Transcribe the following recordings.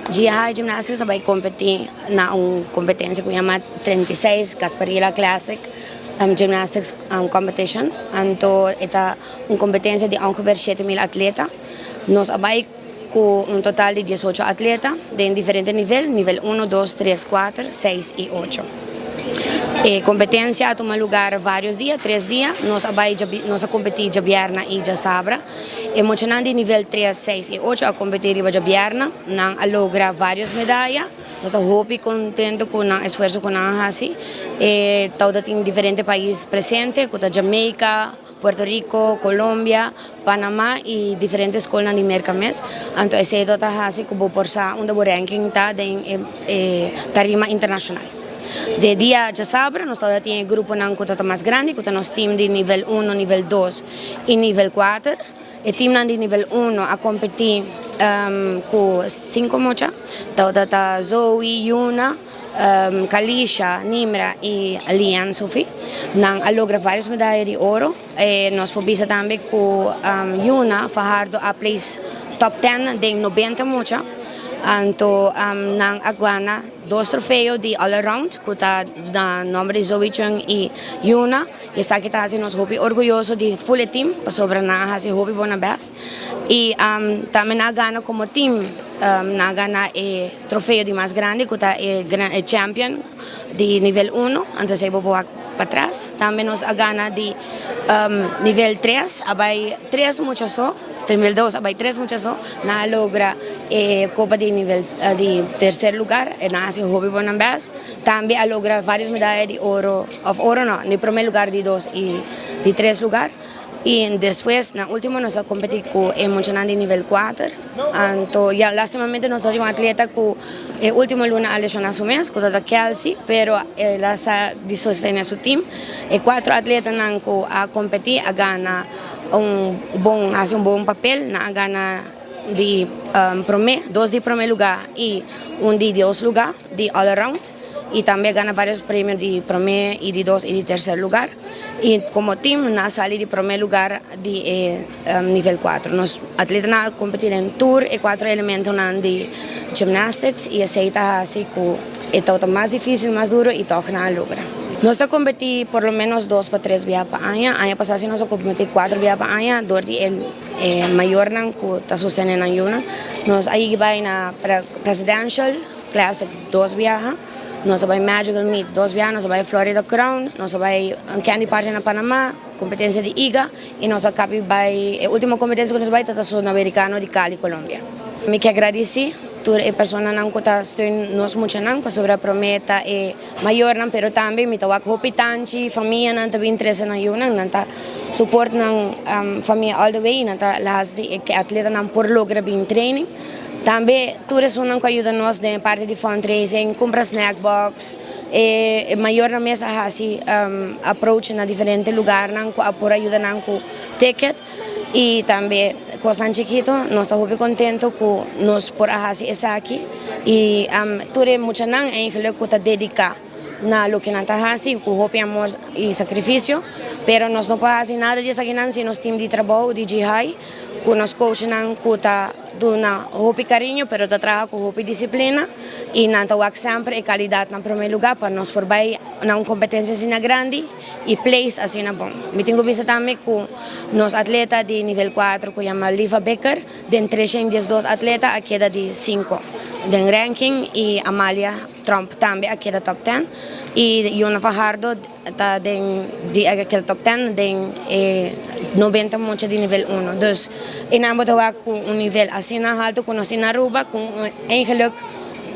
GI Gymnastics a bay competi na un competencia cu yama 36 Gasparilla Classic Gymnastics Competition. Anto e ta un competencia di ongeveer 7000 atleta. Nos a bay cu un total di 18 atleta den diferente nivel, nivel 1, 2, 3, 4, 6 y 8. E competencia a tuma lugar varios dia, 3 dia. Nos a bay, nos a competi diabierna y diasabra. E muchanan di nivel 3, 6 y 8 a competi riba diabierna. Nan a logra varios medaya. Nos ta hopi contento cu nan esfuerso cu nan a haci. E tin diferente pais presente, cu ta Jamaica, Puerto Rico, Colombia, Panama y diferente scol di Merca mes. Anto esey ta haci cu bo por sa unda bo ranking ta den tarima internacional. Di dia diasabra, nos tin grupo nan cu ta mas grandi, cu ta nos team di nivel 1, nivel 2 y nivel 4. E team nan di nivel 1 a competi cu cinco mucha. Ta Zoe, Yuna, Kalisha, Nimra y Lian Sophie. Nan a logra varios medaya di oro. Nos por bisa tambe cu Yuna Fajardo a place top 10 den 90 mucha. Anto nan a gana dos trofeo di all around, cu ta na nomber di Zoe Chung y Yuna. Y esaki ta haci nos hopi orguyoso di full team, pasobra nan a haci hopi bon best. Y tambe nan a gana como team, nan a gana e trofeo di mas grandi, cu ta e champion di nivel 1, anto esey bo patras. Tambe nos a gana di nivel 3, a bay 3 mucha so, nivel 2 a bay 3 mucha so, nan a logra e copa di nivel di tercer lugar, y nan a haci hopi bon best. Tambe a logra varios medaya di oro, of oro no, di prome lugar, di dos y di tres lugar. Y despues, na ultimo, nos a competi cu e muchanan di nivel 4. Anto, ja, lastimamente nos tin un atleta cu e ultimo luna a lesiona su mes, cu ta Kelsey, pero el a sa di sostene su team. E cuatro atletanan cu a competi a gana un bon, haci un bon papel, nan a gana di prome, dos di prome lugar y un di dos lugar, di all around. Y tambe a gana varios premio di prome y di dos y di tercer lugar. Y como team, nan a sali di prome lugar di nivel 4. Nos atletanan a competi den tur e cuatro elementonan di gymnastics y esey ta haci cu e ta mas dificil, mas duro y toch nan a logra. Nos ta competi por lo menos 2 pa 3 biaha pa aña. Aña pasa nos a competi cuatro biaha pa aña, door di e mayornan cu ta sostene nan yiunan. Nos a bay na Presidential Classic dos biaha. Nos a bay Magical Meet dos biaha, nos a bay Florida Crown, nos a bay Candy Party na Panama, competencia di IGA, y nos a caba bay, e ultimo competencia cu nos a bay ta Sudamericano di Cali, Colombia. Mi kier gradici tur e personanan cu ta steun nos muchanan, pasobra prome ta e mayornan, pero tambe mi ta wak hopi tanchi, famianan ta bin trece nan yiunan, nan ta support nan famia all the way, nan ta hasi e atletanan por logra bin training. Tambe tur esunnan cu a yuda nos den parti di fundraising, cumpra snack box, e mayornan mes a hasi approach na diferente lugarnan cu por yuda nan cu ticket y tambe cosnan chikito. Nos ta hopi contento cu nos por a hasi esaki y tur e muchanan eigenlijk cu ta dedica na loke nan ta hasi cu hopi amor y sacrificio, pero nos no por hasi nada di esakinan sin nos team di trabou di GI, cu nos coachnan cu ta duna hopi cariño, pero ta traha cu hopi disciplina y nan ta wak semper e calidad na prome lugar pa nos por bay na un competencia asina grandi y place asina bon. Mi tin cu bisa tambe cu nos atleta di nivel 4 cu yama Liva Becker, den 312 atleta a keda di 5 den ranking y Amalia Trump tambe a keda top 10 y Yona Fajardo ta den di a keda top 10 den 90 mucha di nivel 1. Dus einan bo ta wak cu un nivel asina halto cu nos tin na Aruba, cu eigenlijk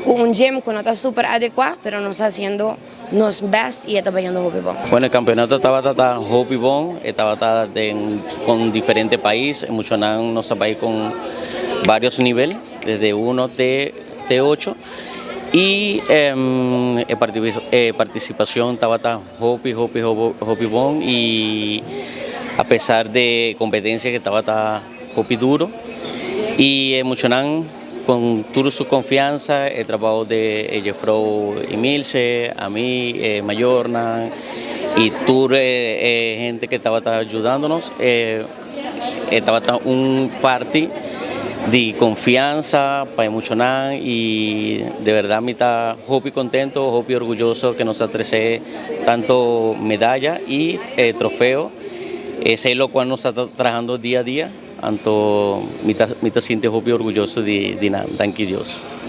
cu un gym cu no ta super adecua, pero nos ta haciendo nos best y ta bayendo hopi bon. Bueno, e campeonato tabata hopi bon, tabata cu diferente pais, muchanan nos a bay cu varios nivel, desde 1 te 8, y e participacion tabata hopi, hopi, hopi, hopi bon y a pesar di competencia cu tabata hopi duro y muchanan cu tur su confianza, e trabou di Jeffro y Milce, ami, mayornan y tur hende cu tabata yudando nos, tabata un parti. Di confianza pa emociona y di berdad mi ta hopi contento, hopi orguyoso cu nos a trece tanto medaya y trofeo. Esey ta loke nos ta trahando dia a dia. Anto, mi ta sinti hopi orguyoso di nan. Danki Dios.